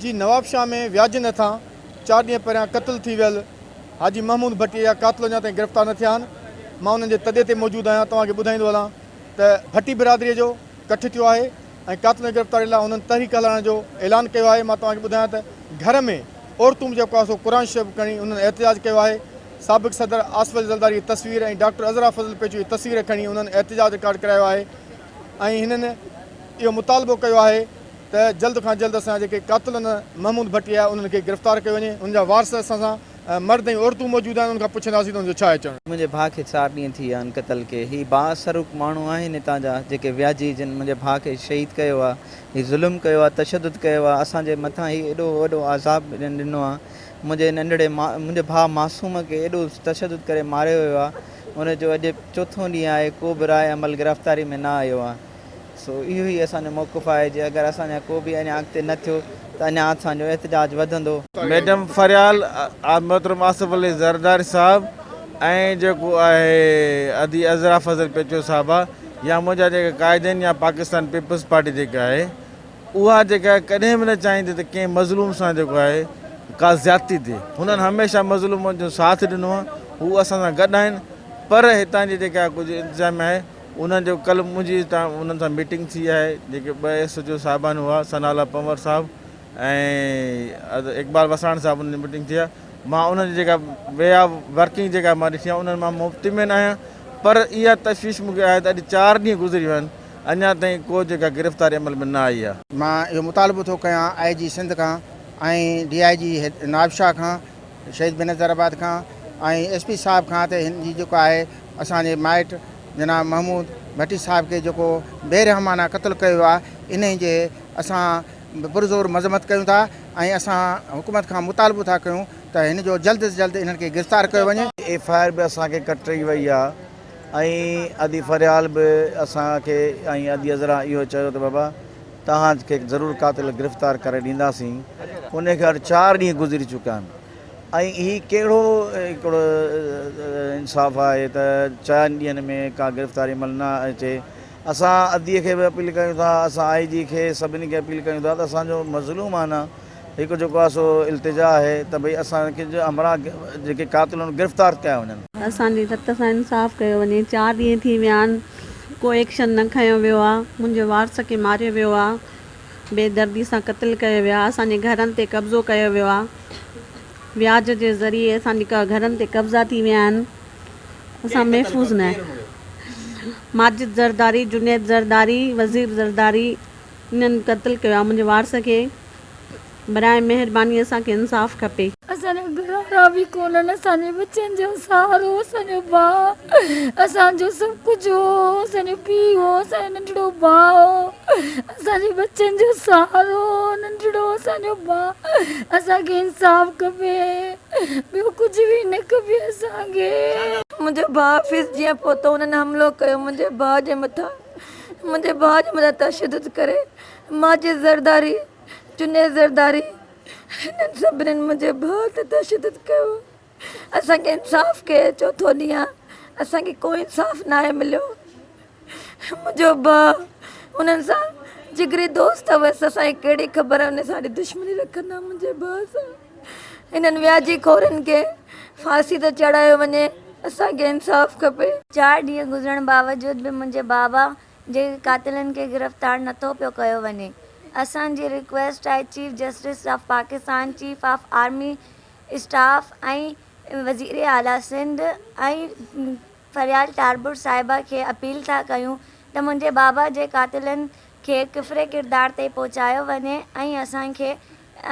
جي نوابشاهه ۾ وياجين هٿان چار ڏينهن پهريان قتل ٿي ويل حاجي محمود ڀٽي جا قاتل اڃا تائين گرفتار نه ٿيا آهن مان انهن جي تڏي تي موجود آهيان توهان کي ٻڌائيندو هلان ته ڀٽي برادري جو ڪٺ ٿيو آهي ۽ قاتلن جي گرفتاري لاء انهن تحريڪ هلائڻ جو اعلان ڪيو آهي مان توهان کي ٻڌايان ته گهر ۾ عورتون به جيڪو آهي سو قرآن شريف کڻي انهن احتجاج ڪيو آهي سابق صدر آصف علي زرداري جي تصوير ۽ ڊاڪٽر عذرا فضل پيچو جي تصوير کڻي انهن احتجاج رڪارڊ ڪرايو آهي ۽ هنن اهو مطالبو ڪيو آهي ته جلد کان جلد اسان جا جيڪي قاتل ان محمود ڀٽي آهي انهن کي گرفتار ڪيو وڃي ان جا وارث اسان سان مرد ۽ عورتون موجود آهن انهن کان پڇنداسين ته ان جو ڇا آهي چوڻ. منهنجي ڀاء کي چار ڏينهن ٿي ويا آهن قتل ڪئي هي بااثرڪ ماڻهو آهن هتان جا جيڪي وياجي جن منهنجي ڀاء کي شهيد ڪيو آهي هي ظلم ڪيو آهي تشدد ڪيو آهي اسان جي مٿان هي ايڏو وڏو عذاب هنن ڏنو آهي منهنجي ننڍڙي منهنجي ڀاء معصوم کي ايڏو تشدد ڪري ماريو ويو آهي ان جو اڄ چوٿون ڏينهن آهي ڪو به راء عمل گرفتاري ۾ نه آيو آهي. سو اهو ئي اسان جو موقف آهي جي اگر اسان جا ڪو به اڃا اڳتي نه ٿيو ته اڃا اسان جو احتجاج وڌندو. ميڊم فريال محترم آصف علي زرداري صاحب ۽ جيڪو آهي ادي عذرا فضل پيچوهو صاحبه يا منهنجا جيڪا قائدين يا پاڪستان پيپلز پارٽي جيڪا آهي اها جيڪا ڪڏهن به نه چاهيندي ته ڪنهن مظلوم سان جيڪو آهي ڪا زيادتي ٿئي هنن هميشه مظلومن جو ساٿ ڏنو آهي هو اسان سان گڏ آهن پر هتان جي جيڪا ڪجهه انتظاميا آهي انهن جو ڪلهه منهنجي هتان انهن سان ميٽنگ ٿي آهي جيڪي ٻه ايس ايڇ او صاحبان هئا ثناء الله پنور صاحب ۽ اقبال وساڻ صاحب انهن جي ميٽنگ ٿي آهي مان انهن جي جيڪا وي آف ورڪنگ جيڪا مان ڏٺي آهي انهن مان مطمئن آهيان پر اها تشويش مون کي آهي ته اڄ چار ڏينهن گذري ويا آهن اڃا تائين ڪو جيڪا گرفتاري عمل ۾ نه آئي آهي. مان اهو مطالبو ٿو ڪيان آء جي سنڌ کان ۽ ڊي I جي نوابشاهه کان شهيد بينظير آباد کان ۽ ايس پي صاحب کان ته هن جي جيڪو آهي اسان جي مائٽ جناب محمود ڀٽي صاحب کي جيڪو بي رحمانه قتل ڪيو ويو آهي انهي جي اسان پرزور مذمت ڪيون ٿا ۽ اسان حڪومت کان مطالبو ٿا ڪيون ته هن جو جلد از جلد انهن کي گرفتار ڪيو وڃي. ايف I R به اسان کي ڪٽرئي وئي آ ۽ ادي فريال به اسان کي ۽ ادي عذرا اهو چيو ته بابا توهان کي ضرور قاتل گرفتار ڪري ڏينداسين انهي کي اڄ چار ڏينهن گذري چڪا آهن ۽ هي ڪهڙو هڪڙو انصاف آهي ته چئن ڏينهن ۾ ڪا گرفتاري عمل نه اچي اسان ادي کي به اپيل ڪيون ٿا اسان آئي جي کي سڀني کي اپيل ڪيون ٿا ته اسان جو مظلومانه هڪ جيڪو آهي سو التجا آهي ته ڀئي اسان کي همراهه جيڪي قاتل آهن گرفتار ڪيا وڃن. اسان جي رت سان انصاف ڪيو وڃي چار ڏينهن ٿي ويا آهن ڪو ايڪشن نه کنيو ويو آهي منهنجي وارث کي ماريو ويو آهي بي دردي سان قتل ڪيو ويو آهي اسان جي گهرن تي قبضو ڪيو ويو آهي وياج جي ذريعي اسان جي گهرن تي قبضا ٿي ويا آهن اسان محفوظ نه ماجد زرداري جنيد زرداري وزير زرداري انهن قتل ڪيو آهي منهنجي وارث کي براء مهرباني اسان کي انصاف کپي. اسان جا گهر وارا به ڪونهن اسان جي ٻچن جو سهارو اسان جو ڀاء اسان جو سڀ ڪجهه هو اسان جو پيء هو اسان جو ننڍڙو ڀاء هو اسان جي ٻچن جو سهارو هو ننڍڙو اسان جو ڀاء اسان کي انصاف کپي ٻيو ڪجهه به نه کپي اسان کي. منهنجو ڀاء آفيس جيئن پهتو انهن حملو ڪيو منهنجي ڀاء جي مٿان منهنجي ڀاء جي مٿان تشدد ڪري ماجد زرداري جنيد زرداري هنن سڀنين منهنجي ڀاء تي تشدد ڪيو اسان کي انصاف کي چوٿون ڏينهن آ اسان کي ڪو انصاف ناهي مليو منهنجو ڀاء انهن سان جگري دوست هئس اسان کي ڪهڙي خبر ان سان دشمني رکندا منهنجي ڀاء سان انهن وياجي خورن کي ڦاسي تي چڙهايو وڃي اسان کي انصاف کپي. چار ڏينهن گذرڻ باوجود به منهنجي بابا جي قاتلن کي گرفتار نٿو پيو ڪيو وڃي اسان جي رڪويسٽ آهي chief justice of Pakistan chief of army staff ۽ وزير اعليٰ سنڌ ۽ فريال ٽالپر صاحبه کي اپيل ٿا ڪيون ته منهنجي بابا جي قاتلن کي ڪفري ڪردار تي پهچايو وڃي ۽ اسان کي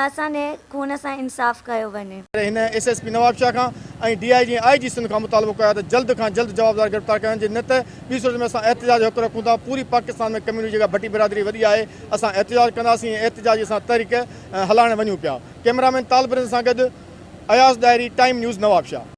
اسان جي خون سان انصاف ڪيو وڃي. هن ايس ايس پي نوابشاهه کان ۽ D I G ۽ I G Sindh کان مطالبو ڪيو آهي ته جلد کان جلد جوابدار گرفتار ڪيا وڃن جي نه ته ٻي صورت ۾ اسان احتجاج جو حق رکون ٿا پوري پاڪستان ۾ ڪميونٽي جيڪا ڀٽي برادري وڏي آهي اسان احتجاج ڪنداسين ۽ احتجاجي اسان تحريڪ هلائڻ وڃون پيا ڪئميرا مين طالب رند سان گڏ اياز ڏاهري ٽائيم نيوز نوابشاهه.